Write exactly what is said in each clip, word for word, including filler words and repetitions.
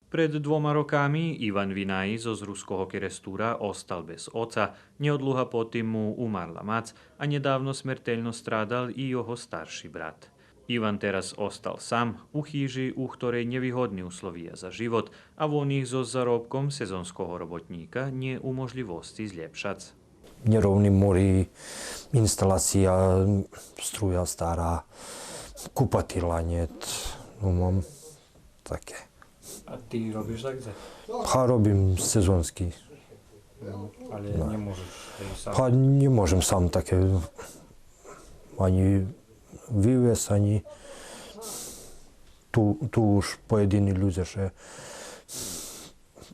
Пред двома роками Иван Винаи зоз Руского Керестура остал без оца, нєодлуга потим му умарла мац, а нєдавно смертельно страдал и його старши брат. Иван тераз остал сам у хижи у хторей нєвигодни условия за живот, а во них зоз заробком сезонского роботнїка нє у можлївосци злєпшац. Нєровни мори, инсталация, струя стара, купатила нєт, ну, мам таке. А ти робиш дагдзе? Па робим сезонски. Но, але нє можеш, та и сам. Па нє можем сам таке анї вивесц, анї ту, ту уж поєдини людзе ше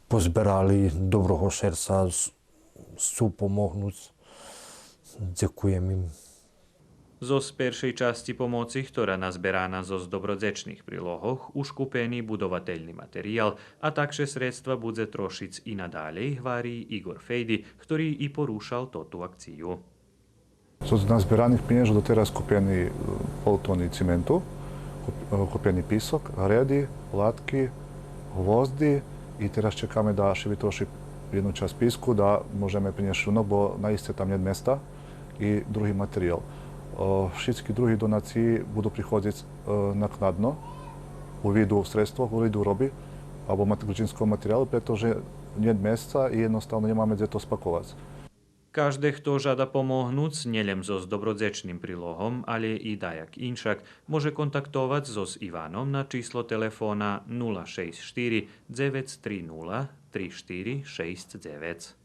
позберали доброго шерца, с-, сцу помогнуц. Дзекуєм им. Зоз першей часци помоци, хтора назберана зоз добродзечних прилогох, уж купени будовательни материял, а так ше средства будзе трошиц и надалєй, гвари Игор Фейди, хтори и порушал тоту акцию. Зоз назбераних пенєжох дотераз купени, е, пол тони цименту, куп-, е, купени писок, греди, латки, гвозди и тераз чекаме да ше витроши єдну часц писку, да можеме пренєсц шунок, бо наисце там нєт места и други материял. Е, шицки други донациї буду приходзиц, е, накнадно у виду средства, у виду роби або мат-, гручинского материялу, прето же нєт месца и єдноставно нємаме дзе то спаковац. Кажде хто жада помогнуц, нєлєм зоз добродзечним прилогом, але и даяк иншак, може контактовац зоз Иваном на число телефона нула шейсц штири дзевец три нула три штири шейсц дзевец.